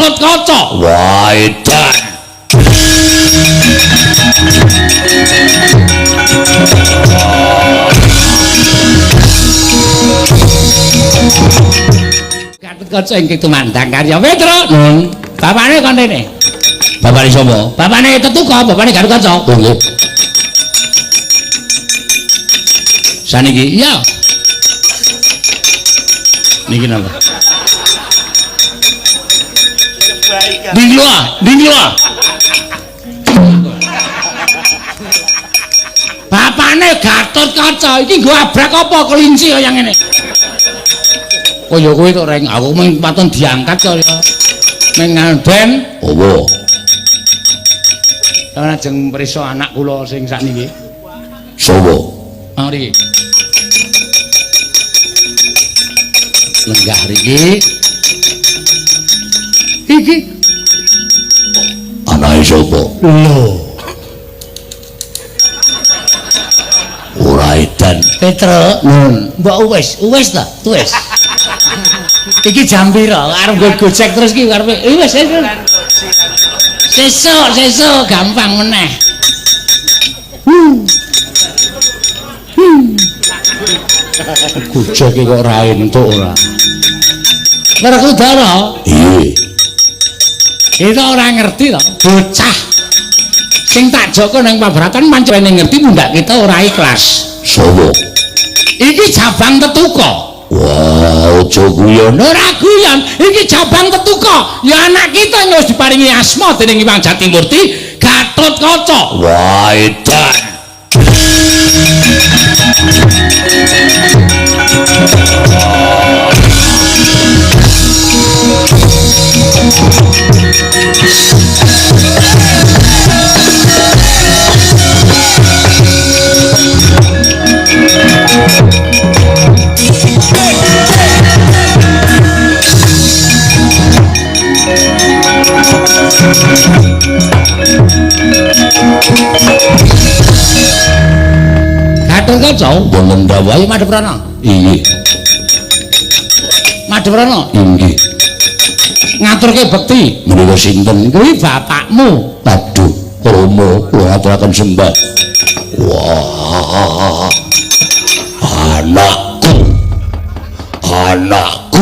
Gatotkaca. Wah, edan. Gatotkaca ingkang tumandang karya Petro. Nun. Bapane kon rene. Bapane sapa? Bapane Tetuka, bapane Gatotkaca. Oh, nggih. Saniki iya. Niki napa? Dinglo, dinglo. Bapane Gatotkaca iki nggo abrak apa kelinci kaya ngene. Oh ya kowe tok reng, aku mung paton diangkat kok ya. Ning nganden Apa? Sampeyan ajeng mrisa anak kula sing sakniki. Sapa? Mari. Lenggah riki. Iki Anake sapa? Lho. Ora edan. Petro, Nun. mbok wis, wis ta, wis. Iki jam pira? Arep nggo gojek terus iki arepe. Wis, wis. Sesuk, sesuk gampang meneh. Gojek kok ora entuk ora. Werkudara, Iya. kita ora ngerti to, bocah sing tak joko nang pabratan pancen ngerti mundak kita ora ikhlas. Sapa? Iki jabang Tetuka. Wah, aja guyon. Ora guyon, iki jabang Tetuka. Ya anak kita yang wis diparingi asma dening Hyang Jatimurti, Gatotkaca. Wah, edan. Gatotkaca Wonten dawuh. ayo madhep rono. Inggih. Madhep rono. Inggih. Ngaturke bekti. Menika sinten? Kuwi bapakmu. Aduh, krama kula aturaken sembah. Wah. Anakku. Anakku.